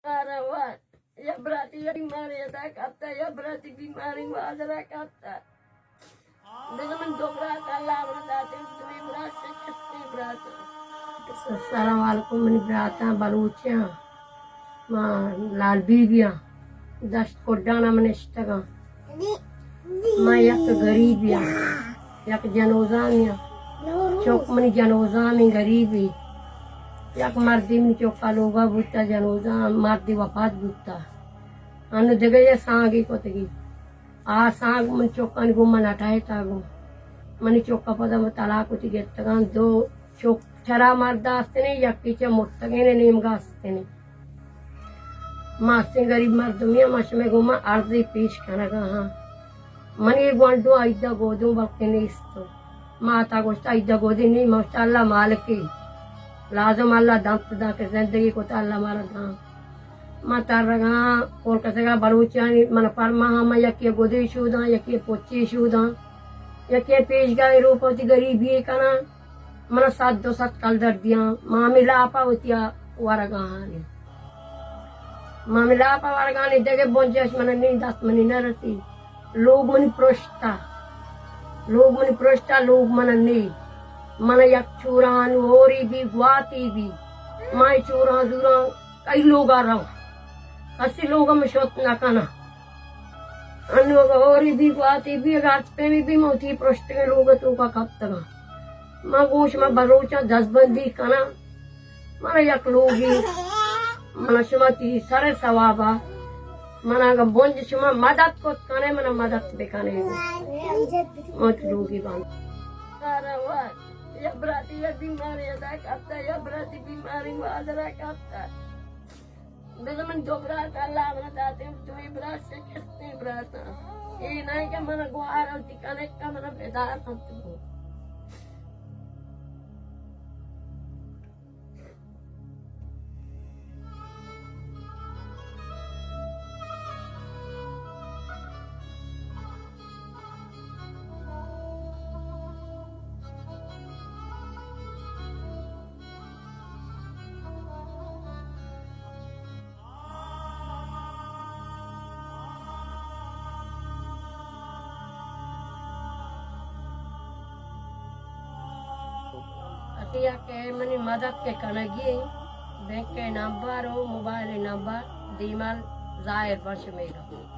یا براتی یا بیماری ادا کپتا، یا براتی بیماری گوادرا کپتا۔ دگہ من دو برات اللہ من داتے، دوی برات شکستی برات۔ السلام علیکم منی براتاں بلوچاں، ما لال بی بیاں، دشت کڈانا من اشتگاں۔ ما یک غریبیاں، یک جنوزامیاں، چک منی جنوزامیں غریبی، یک مردی منی چکا لوگا بوتا جنوزام، مردی وفات بوتا۔ انو دگہ یہ سانگی کتگی۔ آ سانگ من چکانی گوں من اٹائیتا گوں۔ منی چکا پدا من طلاق کتی گپتگاں۔ دو چک چرا مرد آستنے، یکی چہ مرتگین نیمگا آستنے۔ ما استیں غریب مردمی، ما شمے گوں ما عرضی پیش کنگا ہاں۔ منی گونڈو ایدا گودوں بلکہ نیست۔ ماتا گوشتا ایدا گودی نہیں، ما گوشتا اللہ مالکی۔ لازم اللہ دنت داں کہ زندگی کتا اللہ مارا داں۔ من ترگاں کول کسگا بلوچانی، من فرماہاں، من یکی گدے شوداں، یکی پچی شوداں، یکی پیشگاہ روپا وتی غریبی کناں۔ من صد دو صد کلدار دیاں، من ہمے لاپا وتی ورگاہانی۔ من ہمے لاپا ورگانی، دگہ بنجش من نی، دست منی نہ رسی۔ لوگ منی پرشتا، لوگ منی پرشتا، لوگ من نی۔ من یک چوراں نو ہوری بی، گواتی بی۔ من چوراں زوراں کئی لوگا رو، کسی لوگا من شت نہ کناں۔ انو اگہ ہوری بی، گواتی بی، اگہ ہرچ پیمی بی، من وتی پرشتگیں لوگ توکا کپتگاں۔ من گوش من بلوچاں دزبندی کناں۔ من یک لوگی، من شما تی سر ثوابا، من اگہ بنج شما مدد کت کنے، من مدد بکنے۔ من لوگی بند۔ یا براتی یا بیماری ادا کپتا، یا براتی بیماری گوادرا کپتا۔ بلے من دو برات اللہ من داتے، دوی برات شکستیں براتاں۔ اے نہ کہ من گوار انت، کنک من بدار انت۔ اسی کہ منی مدد کے کنگی، بینک کے نمبر و موبائل نمبر دیمل ظاہر بن شمیرا۔